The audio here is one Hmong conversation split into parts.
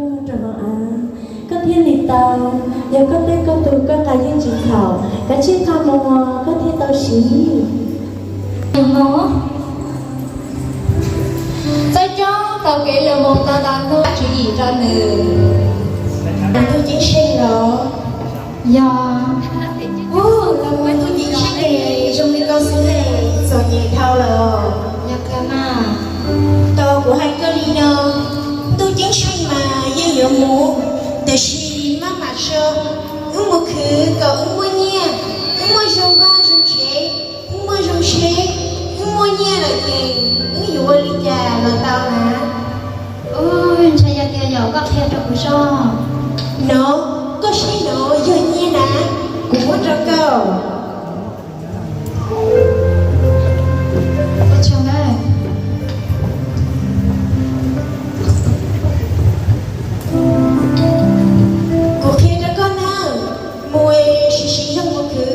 Rau hauv av, koj thiaj li tau. Yog koj tej koj tug koj qa yeej tsis txhaum, kav tsij qa mus koj thiaj tau siv. Txawj coob tau kev los mus tau tas ntuj tswv yim rau nws. Ntuj ceeb tsheej los? Yog. Ub, los mus ntuj ceeb tsheej zoo li koj xwb, txom nyem dhau lawm. Yog kawg mas. Tau kuv hais koj li no, ntuj ceeb tsheej mas yeej yuav mus, tiam sis maj mam tso, wb mus khwv kom wb muaj nyiaj, wb muaj zoo vaj zoo tsev, wb muaj zoo tsheb, wb muaj nyiaj lawm ces wb yuav ua li cas los tau na. Ub, ntshe yog tias yog koj qhia rau kuv zoj. No, koj saib no, yog nyiaj na, kuv muab rau koj. Kuv qhia rau koj na, mus siv siv zog mus khwv,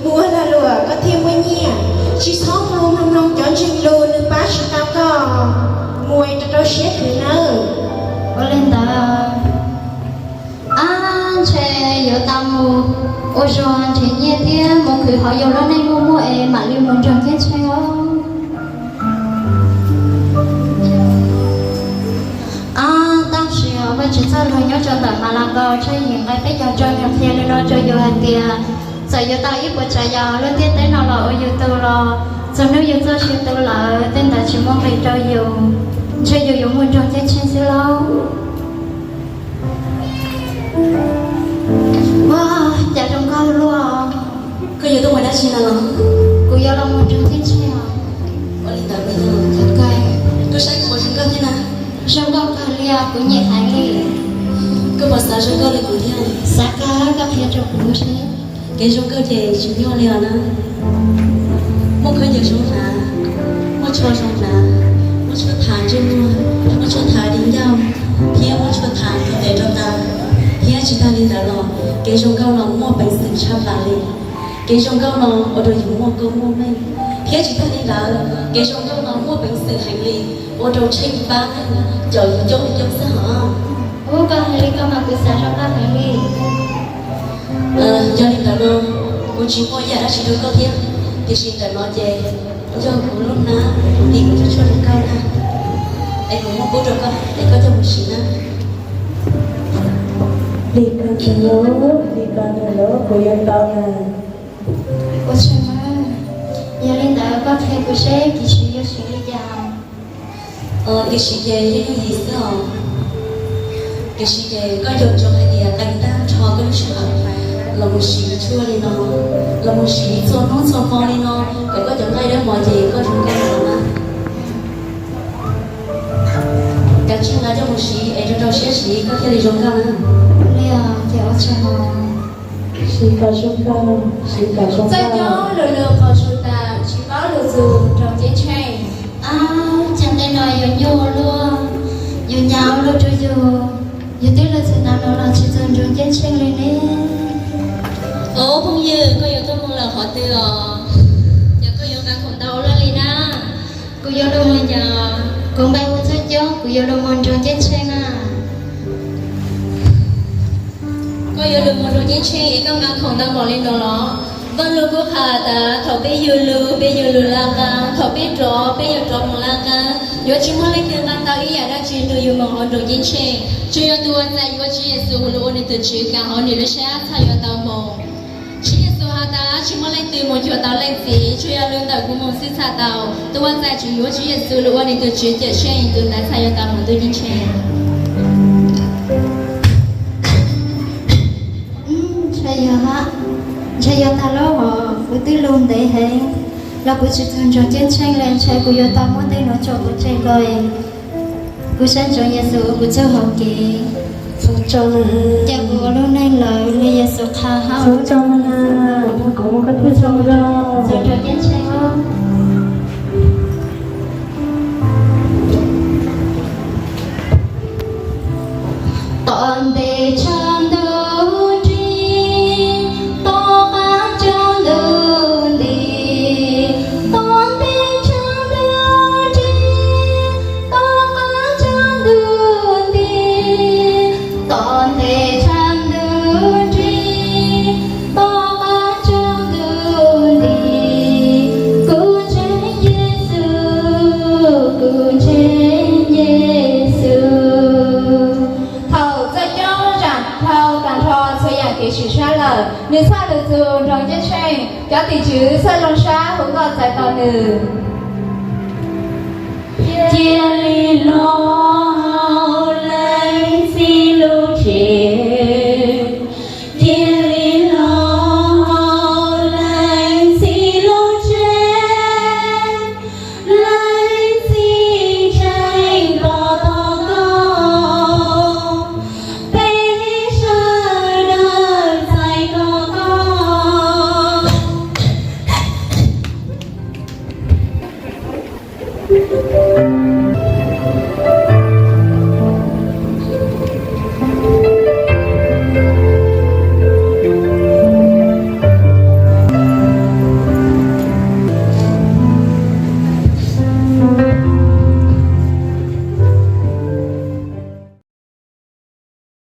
mus ua lag luam koj thiaj muaj nyiaj, tsis txhob mus mloog mloog cov ntseeg lus nws pab tsis tau koj, mus rau rau siab khwv nawb. Ua li ntawd, ab, ntshe yuav tau mus ua zog nrhiav nyiaj thiab mus khwv hauv yus lub neej muaj muaj es mam li mus nrog ceeb tsheej os. Ab, tab sis os, Vajtswv txoj lus nyob rau ntawm Malakaus tshooj yim nqe peb caug rau nws qhia li no rau yus hais tias, txawm yuav tau ib puas tsav yam lub ntiaj teb no los ua yus tug los, txog hnub yus txoj sia tu lawm tej ntawd tsis muaj nqis rau yus, ntshe yus yuav mus nrog ceeb tsheej xwb lauj. Ua cas zoo nkauj luaj. Koj yuav tuaj mus dab tsi no los? Kuv yuav los mus nrog ceeb tsheej os. Ua li ntawd koj yog, koj saib kuv zoo nkauj thiab na. Zoo nkauj kawg li os, kuv nyiam heev li. Koj puas xav zoo nkauj li kuv thiab? Xav kawg, koj qhia rau kuv seb. Kev zoo nkauj ces tsis nyuaj li os na. Muaj khaub ncaws zoo hnav, muaj tsho zoo hnav, muaj tshuaj thav ntsej muag, muaj tshuaj thav di ncauj, thiab muaj tshuaj thav rau tes rau taw, thiab tsis tag li ntawd los kev zoo nkauj no muaj peev xwm tshaj plaws li. Kev zoo nkauj no ua rau yus muaj koob muaj meej, thiab tsis tag li ntawd kev zoo nkauj no muaj peev xwm heev li, ua rau tsheej pab caum yus coob li coob xwb hos. Ub, koj hais li koj mas kuv xav zoo nkauj heev li. Yog li ntawd no, kuv tsis muaj yam dab tsi rau koj thiab, tiam sis ntawm no ces yog kuv lub hnab vim kuv cov tshuaj zoo nkauj na, es kuv muab pub rau koj es koj coj mus siv na. Dim kawg ntawm lawv, dim kawg ntawm lawv, kuv yuav tau na. Ua tsaug na, yog li ntawd koj qhia kuv seb kev siv yuav siv li cas? Kev siv ces yeej yooj yim xwb os. Kev siv ces koj nco ntsoov hais tias qee tab nrho koj lub sij hawm los mus siv tshuaj li no, los mus siv txhua hnub txhua hmo li no, kom koj cov nqaij dawb mos ces koj zoo nkauj los na. Kav tsij nqa coj mus siv es rau rau siab siv koj thiaj li zoo nkauj na. Li os, ces ua tsaug os. Siv kom zoo nkauj, siv kom zoo nkauj. Txawj coob lus lug qaug su tas, tsis paub lug txug nrog ceeb tsheej. Ab, cas tej no yuav nyuaj ua luaj, yuav hnyav ua luaj rau yus, yus twb lug txug tav no los tsis txug nrog ceeb tsheej li ne. Ob phooj ywg, koj yuav tuaj moog lawm qhov twg os? Cas koj yuav nqa khoom ntau ua luaj li na? Kuv yuav lug moog, kuv nqe hu txuj coob, kuv yuav lug moog nrug ceeb tsheej na. Koj yuav lug moog nrug ceeb tsheej es koj nqa khoom ntau npaum li no los? Vaaj Lug kuj has tas thaum peb yug lug, peb yug lug laj qab, thaum peb rov, peb yuav rov moog laj qab. Yuav tsis muaj leej twg nqa tau ib yaam dlaab tsi nrug yug moog hauv nroog ceeb tsheej, tsuas yog tus ua txais yuav Tswv Yexus lug ua nwg tug Tswv kaam hauv nwg lub sab txhaj yuav tau moog. Tswv Yexus has tas tsis muaj leej twg moog cuag tau leej Txiv, tsuas yog lug ntawm kuv moog xwb txhaj tau. Tus ua txais tsuas yuav Tswv Yexus lug ua nwg tug Tswv cawm seej, tus ntawd txhaj yuav tau moog ntuj ceeb tsheej. Ntshe yog, ntshe yog tag lub hov kuv twb lug ntev heev los kuv tsis txug nroog ceeb tsheej le, ntshe kuv yuav tau muab tej nuav tso quav tseg lawm. Kuv sab ntsoov Yexus ua kuv txuj hau kev. Ces kuv ua lub neej lawm le Yexus qha hab ua lub neej lawm, kuv muaj koj txuj zoo zoo. Tom ntej tshav ntuj nrig, tom qab tshav ntuj nti, tom ntej tshav ntuj nrig, tom qab tshav ntuj nti. Nws txhaj lug txug nroog ceeb tsheej, cov tim tswv txhaj zoo sab hu nkauj txais tos nws. Cia li los